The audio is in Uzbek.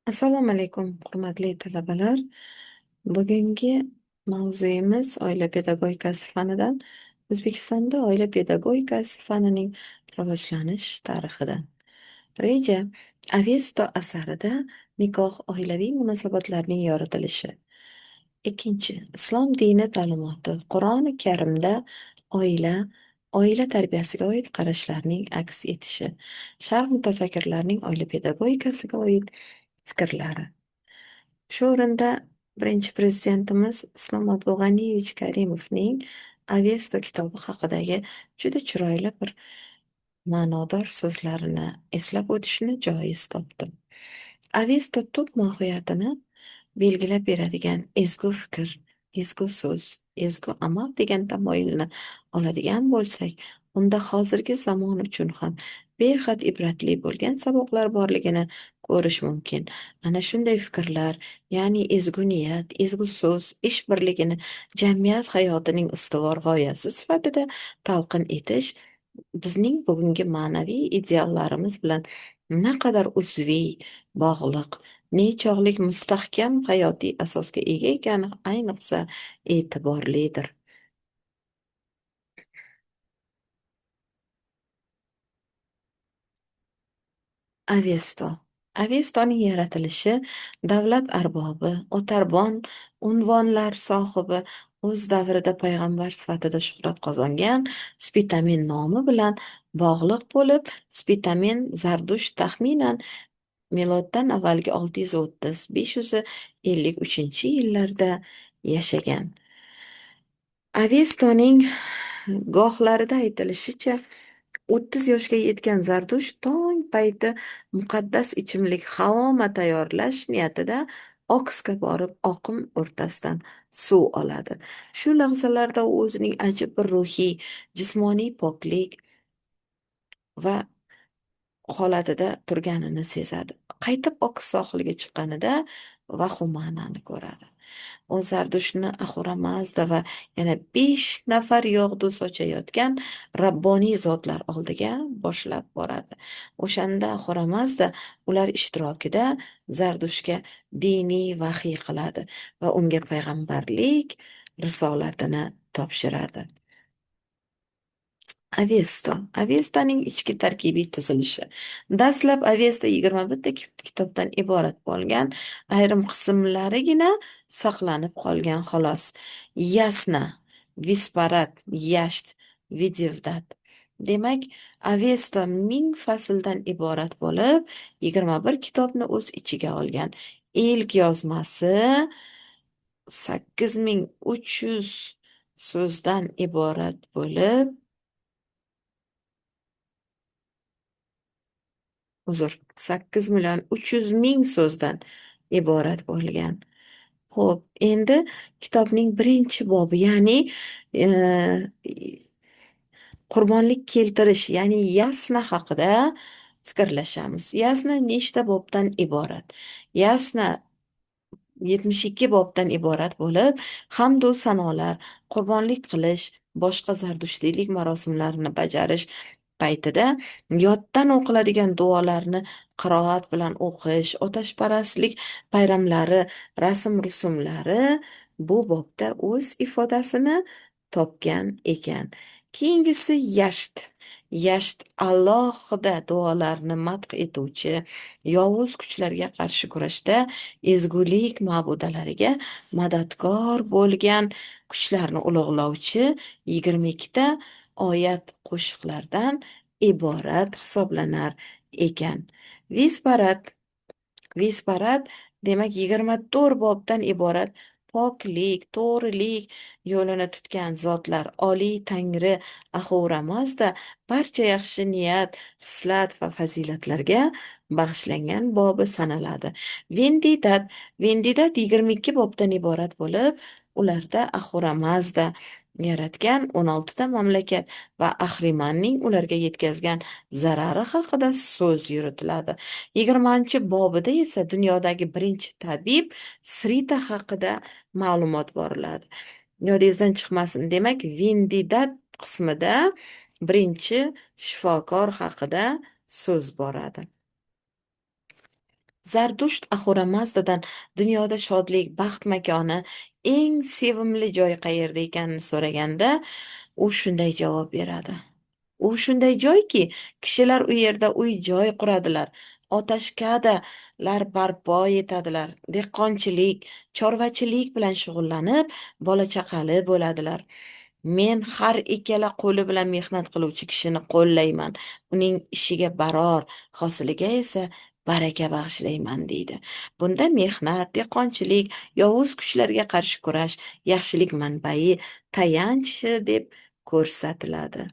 Assalomu alaykum, hurmatli talabalar. Bugungi mavzuyimiz oila pedagogikasi fanidan O'zbekistonda oila pedagogikasi fanining rivojlanish tarixidan. Reja: Avesto asarida nikoh oilaviy munosabatlarning yoritilishi. Ikkinchi, Islom dini ta'limoti. Qur'oni Karimda oila, oila tarbiyasiga oid qarashlarning aks etishi. Sharq mutafakkirlarining oila pedagogikasiga oid fikrlari. Shu o'rinda birinchi prezidentimiz Islom Abdug'aniyevich Karimovning Avesto kitobi haqidagi juda chiroyli bir ma'nodor so'zlarini eslab o'tishni joiz topdim. Avesto tub mohiyatini belgilab beradigan ezgu fikr, ezgu so'z, ezgu amal degan tamoyilni oladigan bo'lsak, unda hozirgi zamon uchun ham behad ibratli bo'lgan saboqlar borligini ko'rish mumkin. Ana shunday fikrlar, ya'ni ezgu niyat, ezgu so'z, ish birligini jamiyat hayotining ustuvor g'oyasi sifatida talqin etish bizning bugungi ma'naviy ideallarimiz bilan naqadar uzviy bog'liq, nechog'lik mustahkam hayotiy asosga ega ekani ayniqsa e'tiborlidir. Avesto. Avestoning yaratilishi davlat arbobi, otarbon unvonlar sohibi, o'z davrida payg'ambar sifatida shuhrat qozongan Spitamen nomi bilan bog'liq bo'lib, Spitamen Zardusht taxminan miloddan avvalgi 630-553-yillarda yashagan. Avestoning gohlarida aytilishicha, 30 yoshga yetgan Zardusht tong payti muqaddas ichimlik haoma tayyorlash niyatida Oksga borib, oqim o'rtasidan suv oladi. Shu lahzalarda u o'zining ajib bir ruhiy, jismoniy poklik va holatida turganini sezadi. Qaytib Oks sohiliga chiqqanida Vahumanani ko'radi. U Zardushtni Ahura Mazda va yana 5 nafar yog'du sochayotgan rabboniy zotlar oldiga boshlab boradi. O'shanda Ahura Mazda ular ishtirokida Zardushtga diniy vahiy qiladi va unga payg'ambarlik risolatini topshiradi. Avesto. Avestoning ichki tarkibiy tuzilishi. Dastlab Avesto 21 ta kitobdan iborat bo'lgan, ayrim qismlarigina saqlanib qolgan xolos. Yasna, Visparat, Yasht, Vidivdat. Demak, Avesto 1000 fasldan iborat bo'lib, 21 kitobni o'z ichiga olgan. Ilk yozmasi 8300 so'zdan iborat bo'lib, uzr, 8 million 300 ming so'zdan iborat bo'lgan. Xo'p, endi kitobning birinchi bobi, ya'ni qurbonlik keltirish, ya'ni yasna haqida fikrlashamiz. Yasna nechta bobdan iborat? Yasna 72 bobdan iborat bo'lib, hamdu sanolar, qurbonlik qilish, boshqa zardushtiylik marosimlarini bajarish paytida yoddan o'qiladigan duolarni qiroat bilan o'qish, otashparastlik bayramlari, rasm-rusumlari bu bobda o'z ifodasini topgan ekan. Keyingisi Yasht. Yasht alohida duolarni madh etuvchi, yovuz kuchlarga qarshi kurashda ezgulik ma'budalariga madadkor bo'lgan kuchlarni ulug'lovchi 22 ta oyat qo'shiqlardan iborat hisoblanar ekan. Visparat. Visparat demak 24 bobdan iborat poklik, to'g'rilik yo'lini tutgan zotlar Oliy Tangri Ahura Mazda barcha yaxshi niyat, xislat va fazilatlarga bag'ishlangan bobi sanaladi. Vendidat. Vendidat 22 bobdan iborat bo'lib, ularda Ahura Mazda yaratgan 16 ta mamlakat va Ahrimanning ularga yetkazgan zarari haqida so'z yuritiladi. 20-bobida esa dunyodagi birinchi tabib Srita haqida ma'lumot boriladi. Yodingizdan chiqmasin. Demak, Vendidat qismida birinchi shifokor haqida so'z boradi. Zardusht Axura Mazdadan dunyoda shodlik, baxt makoni, eng sevimli joy qayerda ekanini so'raganda, u shunday javob beradi. U shunday joyki, kishilar u yerda uy-joy quradilar, otashkadalar barpo etadilar, dehqonchilik, chorvachilik bilan shug'ullanib, bola-chaqali bo'ladilar. Men har ikkala qo'li bilan mehnat qiluvchi kishini qo'llayman. Uning ishiga baror, hosiliga esa baraka bag'ishlayman, deydi. Bunda mehnat, dehqonchilik, yovuz kuchlarga qarshi kurash, yaxshilik manbai, tayanchi deb ko'rsatiladi.